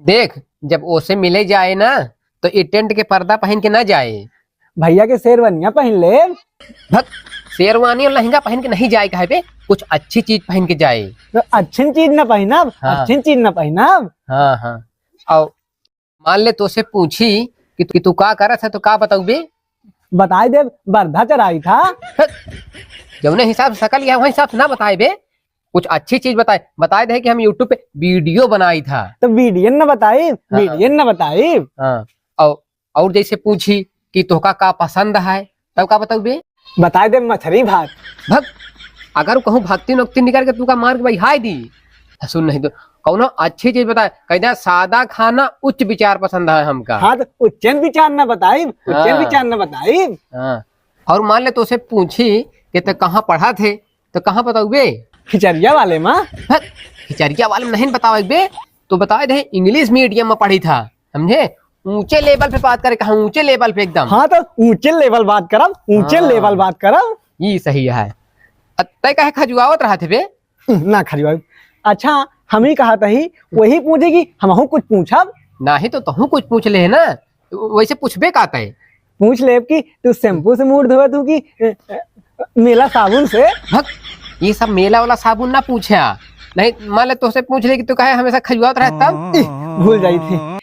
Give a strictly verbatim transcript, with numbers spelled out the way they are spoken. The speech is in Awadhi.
देख, जब ओसे मिले जाए ना, तो ई टेंट के पर्दा पहिन के ना जाए। भइया के शेरवानिया पहिन ले। भक, शेरवानी और लहंगा पहिन के नहीं जाए काहे बे? कुछ अच्छी चीज पहिन के जाए। तो अच्छी चीज ना पहिनब, हाँ। अच्छी चीज ना पहिनब। हाँ, हाँ। और मान ले तोसे पूछी कि, कि तू का करत है, तो का बतउबे? बताए देब, बरधा चराई था। हट, जौने हिसाब से सकल है, वही हिसाब से ना बताए बे। कुछ अच्छी चीज बताए, बताए दे कि हम YouTube पे वीडियो बनाई था। तो वीडियो न बताई, हाँ। वीडियो न बताई। हाँ, और, और जैसे पूछी कि तोहका का पसंद है, तब का बतउबे? बताए दे मछरी भात। भक, अगर कहूँ भक्ति नोक्ति निकल के तू का मार के भाई हाय दी, सुन नहीं तो कौनो अच्छी चीज बताए, कह दे सादा खाना उच्च विचार पसंद है हमका। हाँ, तो उच्चन विचार न बताइब, उच्चन हाँ। विचार न बताइब। हाँ। और मान ले तोसे पूछी कि ते कहाँ पढ़त है, तो कहाँ बताउबे? खिचरिया वाले मा। हट, खिचरिया वाले में नहीं बतावे बे, तो बताए दे इंग्लिश मीडियम में पढ़ी था, समझे? ऊंचे लेवल पे बात करे, कहा ऊंचे लेवल पे एकदम। हाँ, तो ऊंचे लेवल बात करब, ऊंचे हाँ। लेवल बात करब। ई सही है। अ, तै काहे खजुआवत रहत है बे? ना खजुआई। अच्छा, हम ही कहत ही, वही पूछे कि हमहू कुछ पूछब? नाही तो तहू कुछ पूछ ले ना, वैसे पूछबे का तै? पूछ लेब कि तू शैम्पू से मूड़ धोवत हूँ कि, अ, अ, मेला साबुन से? भक, ये सब मेला वाला साबुन ना पूछा। नहीं, मान ले तोसे पूछ ले कि तू काहे हमेशा खजुआत रहे तब? इह, भूल जाई थी।